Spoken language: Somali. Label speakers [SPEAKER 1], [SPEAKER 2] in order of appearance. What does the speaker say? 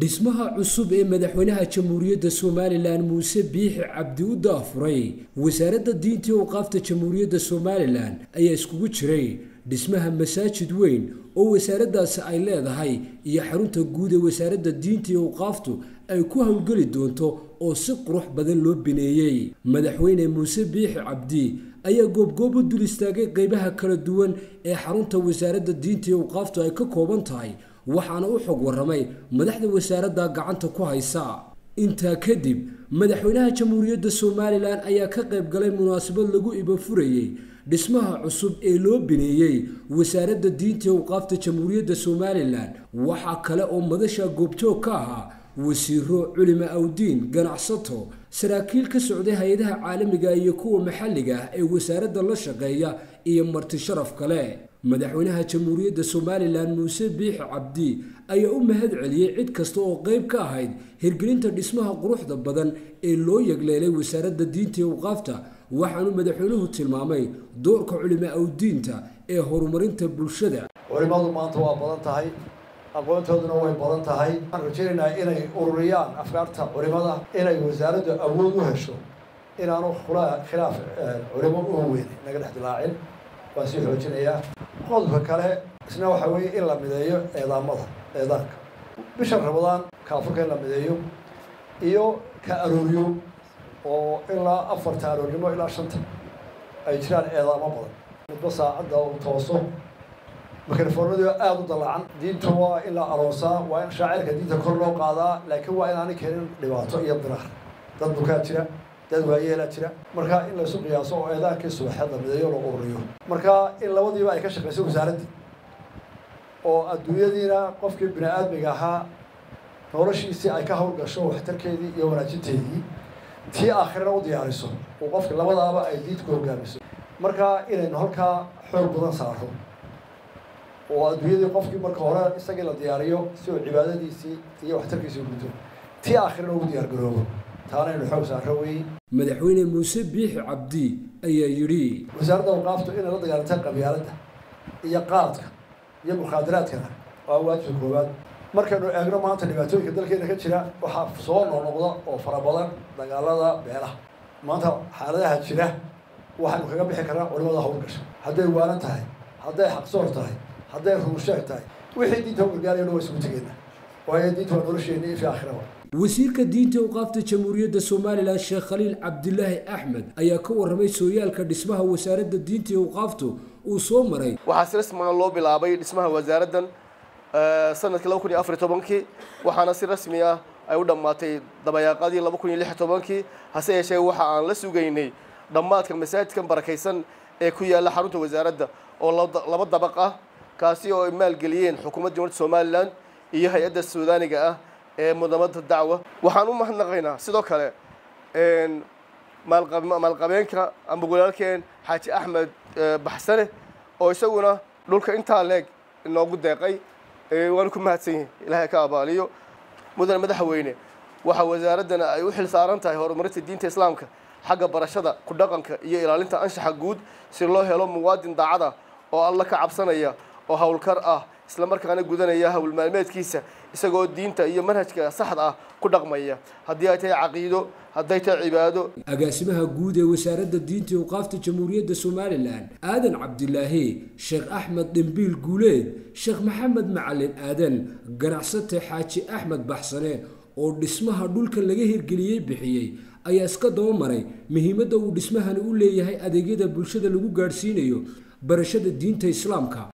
[SPEAKER 1] Dhismaha cusub ee madaxweynaha Jamhuuriyadda Somalilan Muuse Biixi Cabdi u daafuray Wasaaradda Diinta iyo Awqaafta Jamhuuriyadda Somalilan ayaa iskugu jiray dhismaha masaajid weyn oo wasaaraddaasi ay leedahay iyo xarunta guud ee Wasaaradda Diinta iyo Awqaaftu ay ku howlgeli doonto oo si qurux badan loo bineeyey. Madaxweyne Muuse Biixi Cabdi ayaa goobgoob u dul istaagay qeybaha kala duwan ee xarunta Wasaaradda Diinta iyo Awqaaftu ay ka kooban tahay, waxaana u xog warramay madaxda wasaaradda gacanta ku haysa. Intaa kadib madaxweynaha Jamhuuriyadda Somalilan ayaa ka qayb galay munaasabad lagu ibo furayey dhismaha cusub ee loo bineeyey Wasaaradda Diinta iyo Awqaafta Jamhuuriyadda Somalilan. Waxaa kale oo madasha goobjoog ka ahaa wasiiro, culimo awdiin, ganacsato, saraakiil ka socday hay-adaha caalamiga iyo kuwa maxalliga ah ee wasaaradda la shaqeeya iyo marti sharaf kale. Madaxweynaha Jamhuuriyadda Somalilan Muuse Biixi Cabdi ayaa u mahad celiyey cid kasta oo qayb ka ahayd hirgelinta dhismaha quruxda badan ee loo yagleelay Wasaaradda Diinta iyo Awqaafta, waxaanu madaxweynuhu tilmaamay doorka culimo awdiinta ee horumarinta bulshada.
[SPEAKER 2] Culimadu maanta waa badan tahay, aqoontooduna way badan tahay. Waxaan rajaynaynaa inay ururiyaan afkaarta culimada, inay wasaaraddu awood u hesho inaanu khilaaf culimo u weyn naga dhex dilaacin. Waan sii xoojinayaa. Qodobka kale isna waxaa weeye in la mideeyo eedaamada, eedaanka bisha Ramadaan, kaafurka in la mideeyo iyo ka arooryo, oo ilaa 4ta aroornimo ilaa 5ta ay jiraan eedaamo badan, midba saacadda uu tooso, mikrofoonadii aada u dalacan. Diinta waa in la aroonsaa, waa in shaacirka diinta kor loo qaadaa, laakiin waa inaanay keenin dhibaato iyo diraar. Dad bukaa jira, dad waayeelaa jira, marka in laysu qiyaaso oo eedaankii subaxeed la mideeyo, loo ururiyo. Marka in labadiiba ay ka shaqayso wasaaraddii, oo adduunyadiina qofkii bini aadmiga ahaa noloshiisii ay ka howlgasho, waxtarkeedii iyo wanaajinteedii, tii aakhirana u diyaariso, oo qofka labadaaba ay diinta ku hogaamiso. Marka inaynu halkaa xoog badan saaro oo adduunyadii qofkii marka hore isagii la diyaariyo si uu cibaadadiisii iyo waxtarkiisii guto, tii aakhirana ugu diyaar garoobo, taana aynu xoog saaro wey.
[SPEAKER 1] Madaxweyne Muuse Biixi Cabdi ayaa yidhi:
[SPEAKER 2] Wasaaradda Awqaaftu inay la dagaalanta qabyaaladda iyo qaadka iyo mukhaadaraadkana waa waajibka koowaad. Markaynu eegno maanta dhibaatooyinka dalkeena ka jira, waxaa soo noqnoqda oo fara badan dagaalada beelaha. Maanta xaaladaha jira waxaynu kaga bixi karnaa culimada howlgasha, hadday waalan tahay, hadday xaqsoor tahay, hadday ruunsheeg tahay, wixii diinta u gargaarayana waa isugu tegeynaa, waayo diinta waa nolosheena iyo fi aakhiraba.
[SPEAKER 1] Wasiirka Diinta Awqaafta Jamhuuriyadda Somalilan Sheekh Khaliil Cabdilaahi Axmed ayaa ka warramay sooyaalka dhismaha Wasaaradda Diinta iyo Awqaaftu uu soo maray.
[SPEAKER 3] Waxaa si rasmiga loo bilaabay dhismaha wasaaraddan sanadkii 2014-kii, waxaana si rasmi ah ay u dhammaatay dabayaaqadii 2016-kii. Hase yeeshee waxa aan la sugaynay dhammaadka masaajidkan barakaysan ee ku yaalla xarunta wasaaradda oo 2 dabaq ah, kaasi oo ay maalgeliyeen xukuumadda Jamhuuriyadda Somalilan iyo hay-adda Suudaaniga ah ee Munamadda Dacwa. Waxaan u mahadnaqaynaa sidoo kale maalqabeenka amba walaalkeen Xaaji Axmed Baxsane oo isaguna dhulka intaa leeg inoogu deeqay, waanu ku mahadsan yihin, Ilahay ka abaaliyo. Mudane madaxweyne, waxaa wasaaraddana ay u xil saaran tahay horumarinta diinta islaamka xagga barashada, ku dhaqanka iyo ilaalinta anshaxa guud, si loo helo muwaadin daacada oo Alla ka cabsanaya oo howlkar ah, islamarkaana gudanaya hawl maalmeedkiisa isagoo diinta iyo manhajka saxda ah ku dhaqmaya, haddii ay tahay caqiido, hadday tahay cibaado.
[SPEAKER 1] Agaasimaha guud ee Wasaaradda Diinta iyo Awqaafta Jamhuuriyadda Somalilan Aadan Cabdilaahi Sheekh Axmed Dhimbiil Guuleed, Sheekh Maxamed Macalin Aadan, ganacsate Xaaji Axmed Baxsane oo dhismaha dhulka laga hirgeliyey bixiyey ayaa iska daba maray muhiimadda uu dhismahani u leeyahay adeegyada bulshada lagu gaadhsiinayo barashada diinta islaamka.